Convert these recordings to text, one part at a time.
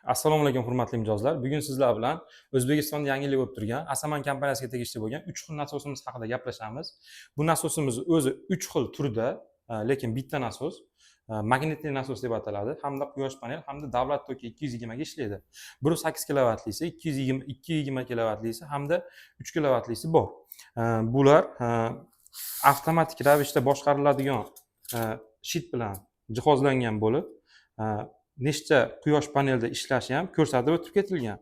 Assalomu alaykum, hurmatli mijozlar. Bugun sizlar bilan O'zbekistonda yangilik bo'lib turgan Asaman kompaniyasiga tegishli bo'lgan 3 xil nasosimiz haqida gaplashamiz. Bu nasosimiz o'zi 3 xil turda, lekin bitta nasos, magnitli nasos deb ataladi. Hamda quyosh panel, hamda davlat toki 220 ga ishlaydi. 1.8 kilovatlisi, 220, 220 kilovatlisi hamda 3 kilovatlisi bor. Bular avtomatik ravishda boshqariladigan щит bilan jihozlangan bo'lib, nechta quyosh panelida ishlashi ham ko'rsatib o'tib ketilgan.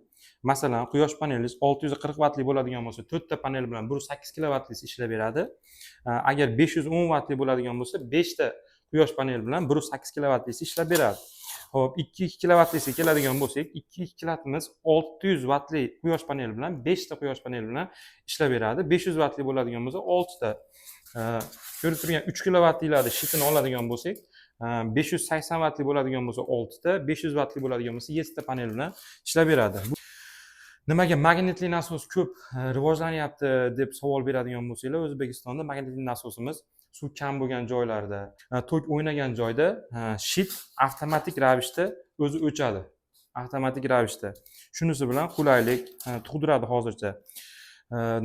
Masalan, quyosh panelingiz 640 vatli bo'ladigan bo'lsa, to'rtta panel bilan 1.8 kilovatlisi ishlab beradi. Agar 510 vatli bo'ladigan bo'lsa, beshta quyosh paneli bilan 1.8 kilovatlisi ishlab beradi. Ho'p, 2,2 kilovatlisiga keladigan bo'lsak, 2,2 kilovatimiz 600 vatli quyosh paneli bilan, beshta quyosh paneli bilan ishlab beradi. 500 vatli bo'ladigan bo'lsa, oltita. Ko'rib turgan 3 kilovatlilarni щит ini oladigan bo'lsak, 580 vatli bo'ladigan bo'lsa oltita, 500 vatli bo'ladigan bo'lsa yettita panel bilan ishlab beradi. Nimaga magnitli nasos ko'p rivojlanyapti deb savol beradigan bo'lsanglar, O'zbekistonda magnitli nasosimiz suv kam bo'lgan joylarda, tok o'ynagan joyda щит avtomatik ravishda o'zi o'chadi, avtomatik ravishda. Shunisi bilan qulaylik tug'diradi hozircha.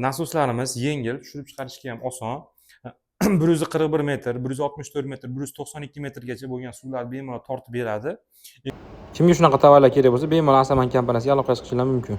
Nasoslarimiz yengil, tushirib chiqarishga ham oson. 141 metr, 164 metr, 192 metrgacha bo'lgan suvlarni bemalol tortib beradi. Kimga shunaqa tovarlar kerak bo'lsa, bemalol Asaman kompaniyasiga aloqa qilishinglar mumkin.